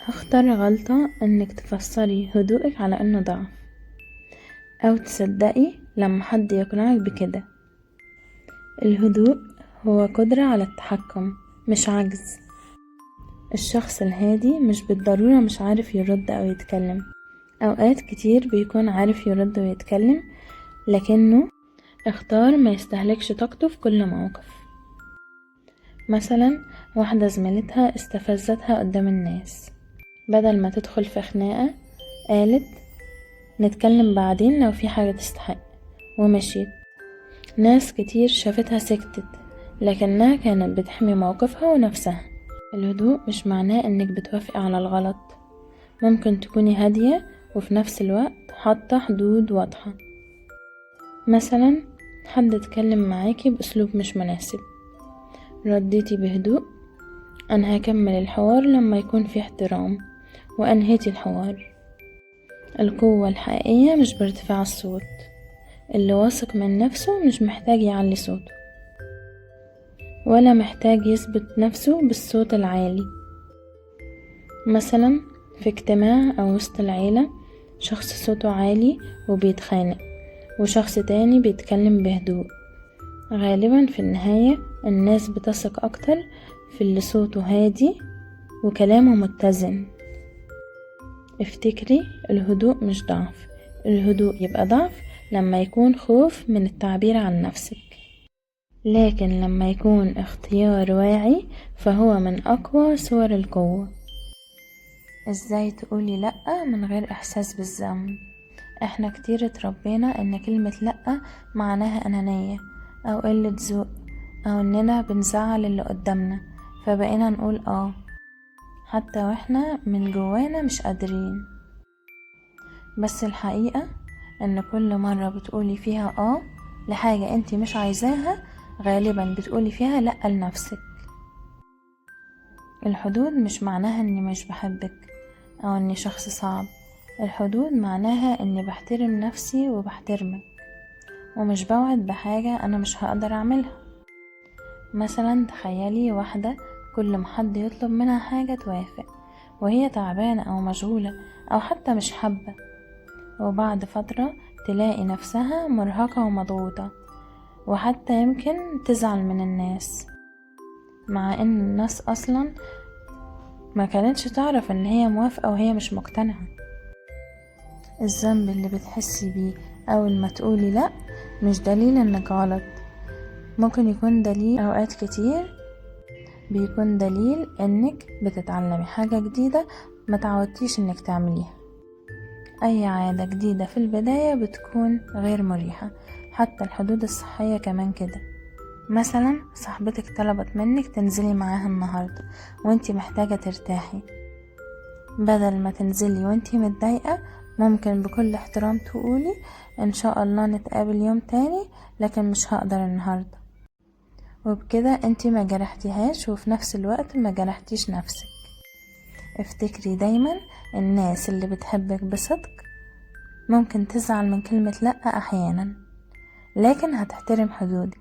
أخطر غلطة إنك تفسري هدوءك على إنه ضعف، أو تصدقي لما حد يقنعك بكده. الهدوء هو قدرة على التحكم مش عجز. الشخص الهادي مش بالضرورة مش عارف يرد أو يتكلم، أوقات كتير بيكون عارف يرد ويتكلم، لكنه اختار ما يستهلكش طاقته في كل موقف. مثلا واحدة زميلتها استفزتها قدام الناس، بدل ما تدخل في خناقة قالت نتكلم بعدين لو في حاجة تستحق، ومشيت. ناس كتير شافتها سكتت، لكنها كانت بتحمي موقفها ونفسها. الهدوء مش معناه انك بتوافقي على الغلط، ممكن تكوني هادية وفي نفس الوقت حاطة حدود واضحة. مثلا حد اتكلم معاكي بأسلوب مش مناسب، رديتي بهدوء أنا هكمل الحوار لما يكون في احترام، وأنهيتي الحوار. القوة الحقيقية مش بارتفاع الصوت، اللي واثق من نفسه مش محتاج يعلي صوته ولا محتاج يثبت نفسه بالصوت العالي. مثلا في اجتماع أو وسط العيلة، شخص صوته عالي وبيتخانق وشخص تاني بيتكلم بهدوء، غالبا في النهاية الناس بتثق أكتر في اللي صوته هادي وكلامه متزن. افتكري الهدوء مش ضعف، الهدوء يبقى ضعف لما يكون خوف من التعبير عن نفسك، لكن لما يكون اختيار واعي فهو من أقوى صور القوة. ازاي تقولي لأ من غير إحساس بالذنب؟ احنا كتير اتربينا ان كلمة لأ معناها أنانية أو قلة ذوق أو اننا بنزعل اللي قدامنا، فبقينا نقول اه حتى واحنا من جوانا مش قادرين. بس الحقيقة ان كل مرة بتقولي فيها اه لحاجة انتي مش عايزاها، غالبا بتقولي فيها لأ لنفسك. الحدود مش معناها اني مش بحبك او اني شخص صعب، الحدود معناها اني بحترم نفسي وبحترمك ومش بوعد بحاجة انا مش هقدر اعملها. مثلا تخيلي واحدة كل ما حد يطلب منها حاجة توافق وهي تعبانة او مشغولة او حتى مش حابة، وبعد فترة تلاقي نفسها مرهقة ومضغوطة، وحتى يمكن تزعل من الناس، مع ان الناس اصلا ما كانتش تعرف ان هي موافقة وهي مش مقتنعة. الذنب اللي بتحسي بيه اول ما تقولي لا مش دليل انك غلط، ممكن يكون دليل اوقات كتير بيكون دليل انك بتتعلمي حاجة جديدة ما تعودتيش انك تعمليها. اي عادة جديدة في البداية بتكون غير مريحة، حتى الحدود الصحية كمان كده. مثلا صاحبتك طلبت منك تنزلي معاها النهاردة وانتي محتاجة ترتاحي، بدل ما تنزلي وانتي متضايقة ممكن بكل احترام تقولي ان شاء الله نتقابل يوم تاني لكن مش هقدر النهاردة، وبكده انتي ما جرحتيهاش وفي نفس الوقت ما جرحتيش نفسك. افتكري دايما الناس اللي بتحبك بصدق ممكن تزعل من كلمة لأ احيانا، لكن هتحترم حدودك.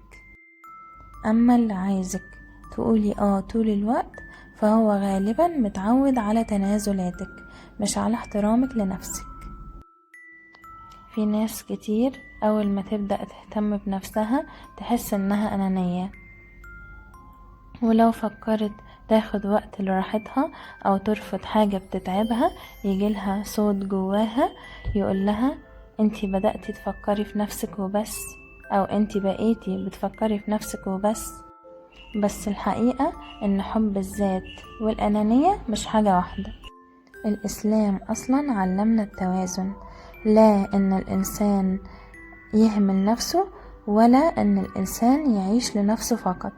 اما اللي عايزك تقولي اه طول الوقت فهو غالبا متعود على تنازلاتك مش على احترامك لنفسك. في ناس كتير اول ما تبدأ تهتم بنفسها تحس انها انانية، ولو فكرت تاخد وقت لراحتها او ترفض حاجة بتتعبها يجيلها صوت جواها يقولها انتي بدأتي تفكري في نفسك وبس، او انتي بقيتي بتفكري في نفسك وبس. بس الحقيقة ان حب الذات والانانية مش حاجة واحدة. الاسلام اصلا علمنا التوازن، لا ان الانسان يهمل نفسه ولا ان الانسان يعيش لنفسه فقط.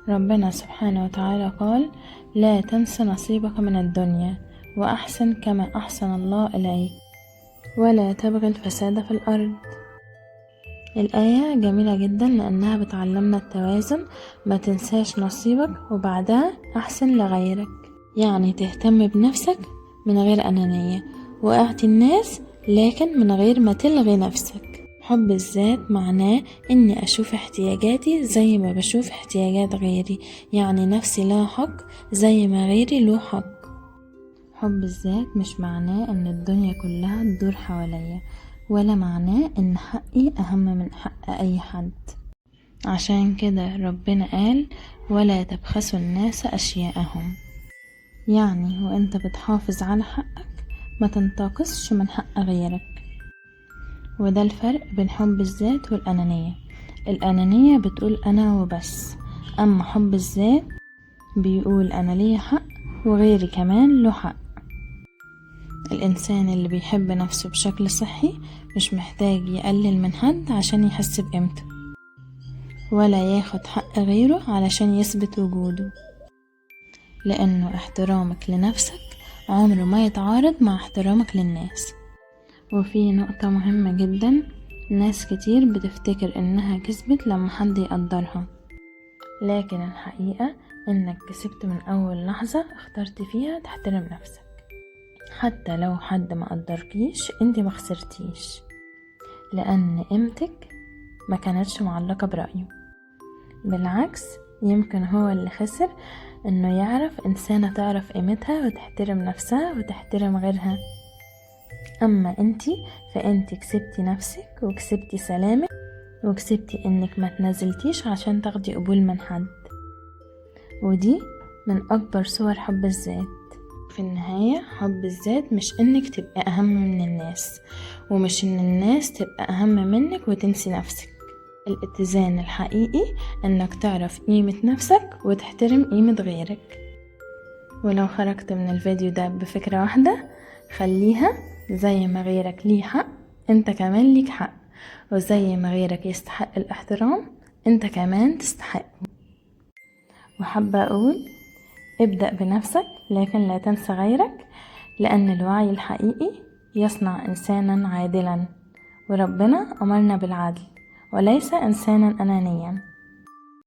ربنا سبحانه وتعالى قال لا تنس نصيبك من الدنيا وأحسن كما أحسن الله إليك ولا تبغي الفساد في الأرض. الآية جميلة جدا لأنها بتعلمنا التوازن، ما تنساش نصيبك وبعدها أحسن لغيرك، يعني تهتم بنفسك من غير أنانية وأعطي الناس لكن من غير ما تلغي نفسك. حب الذات معناه إني أشوف احتياجاتي زي ما بشوف احتياجات غيري، يعني نفسي لها حق زي ما غيري له حق. حب الذات مش معناه ان الدنيا كلها تدور حواليا، ولا معناه ان حقي اهم من حق اي حد. عشان كده ربنا قال ولا تبخسوا الناس اشياءهم، يعني وانت بتحافظ على حقك ما تنتقصش من حق غيرك. وده الفرق بين حب الذات والأنانية. الأنانية بتقول أنا وبس، أما حب الذات بيقول أنا ليا حق وغيري كمان له حق. الإنسان اللي بيحب نفسه بشكل صحي مش محتاج يقلل من حد عشان يحس بقيمته، ولا ياخد حق غيره علشان يثبت وجوده، لأنه احترامك لنفسك عمره ما يتعارض مع احترامك للناس. وفي نقطة مهمة جدا، ناس كتير بتفتكر إنها كسبت لما حد يقدرها، لكن الحقيقة إنك كسبت من أول لحظة اخترت فيها تحترم نفسك. حتى لو حد ما قدركيش انت ما خسرتيش، لأن قيمتك ما كانتش معلقة برأيه. بالعكس، يمكن هو اللي خسر إنه يعرف إنسانة تعرف قيمتها وتحترم نفسها وتحترم غيرها. أما انتي فانتي كسبتي نفسك وكسبتي سلامك وكسبتي إنك ما تنزلتيش عشان تاخدي قبول من حد، ودي من أكبر صور حب الذات. في النهاية حب الذات مش إنك تبقى أهم من الناس، ومش إن الناس تبقى أهم منك وتنسي نفسك. الاتزان الحقيقي إنك تعرف قيمة نفسك وتحترم قيمة غيرك. ولو خرجت من الفيديو ده بفكرة واحدة، خليها زي ما غيرك ليه حق انت كمان ليك حق، وزي ما غيرك يستحق الاحترام انت كمان تستحقه. وحابة اقول ابدأ بنفسك لكن لا تنسى غيرك، لأن الوعي الحقيقي يصنع إنسانا عادلا، وربنا أمرنا بالعدل وليس إنسانا أنانيا.